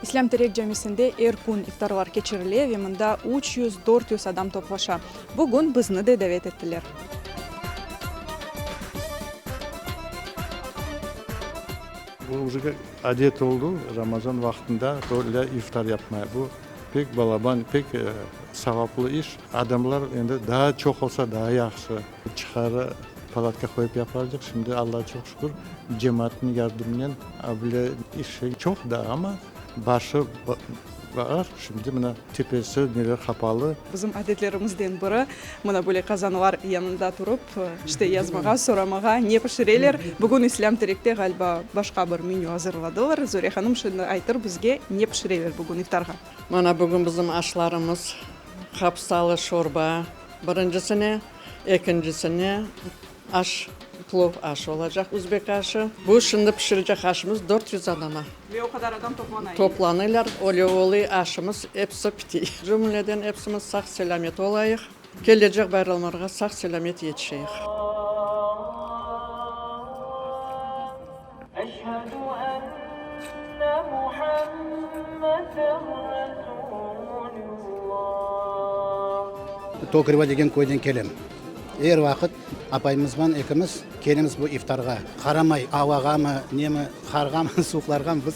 İslâm Terek camisinde er kün iftarlar keçirile ve mında 300-400 adam toplaşa. Bugün bizni de davet ettiler. Bu uje adet oldı, Ramazan vaqtında böyle iftar yapmaya. Bu pek balaban, pek savaplı iş. Adamlar endi daa çoq olsa, daa yahşı. Çıqarı palatka qoyıp yapardıq, şimdi Allağa çoq şükür, cemaatnıñ yardımınen böyle iş çoq daa, amma başı bar, şimdi mına tepesi neler qapalı. Bizim adetlerimizden biri, mına böyle qazanlar yanında turıp, işte yazmağa, soramağa, ne pişireler. Bugün İslâm Terekte, ğaliba, başqa bir menü azırladılar. Zöre hanım şimdi aytır bizge, ne pişireler bugün iftarğa. Mana bugün bizim aşlarımız, qapsalı şorba, birincisine, ekincisine aş, plov aşı olacaq, üzbek aşı. Bu şimdi pişirecek aşımız 400 adama. Ve o qadar adam toplana. Toplanırlar, öyle-öyle aşımız episi pite. Cümleden epsimiz sağ-selâmet olayıq, kelecek bayramlarğa sağ-selâmet yetişeyik. Tokareva degen köyden kelem. Er vaqıt apayımızman ekimiz kelemiz bu iftarğa. Qaramay avağamı, nemi, qarğamı, suvuqlarğamı biz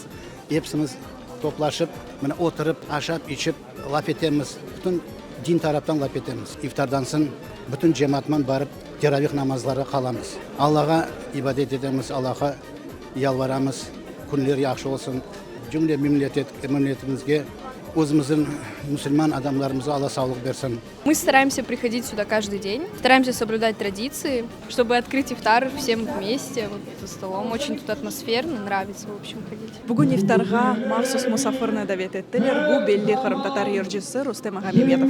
epsimiz toplaşıp, mına oturıp, aşap, içip laf etemiz. Bütün din taraftan laf etemiz. İftardan soñ bütün cemaatman barıp teravih namazlarğa qalamız. Allağa ibadet etemiz, Allağa yalvaramız, künler yahşı olsun, cümle milletimizge, özümizniñ musulman adamlarımızğa Alla sağlıq bersin. Мы стараемся приходить сюда каждый день, стараемся соблюдать традиции, чтобы открыть ифтар всем вместе, вот за столом. Очень тут атмосферно, нравится, в общем, ходить. Bugün iftarğa mahsus musafirni davet ettiler, bu belli qırımtatar yırcısı Rustem ağa Memetov.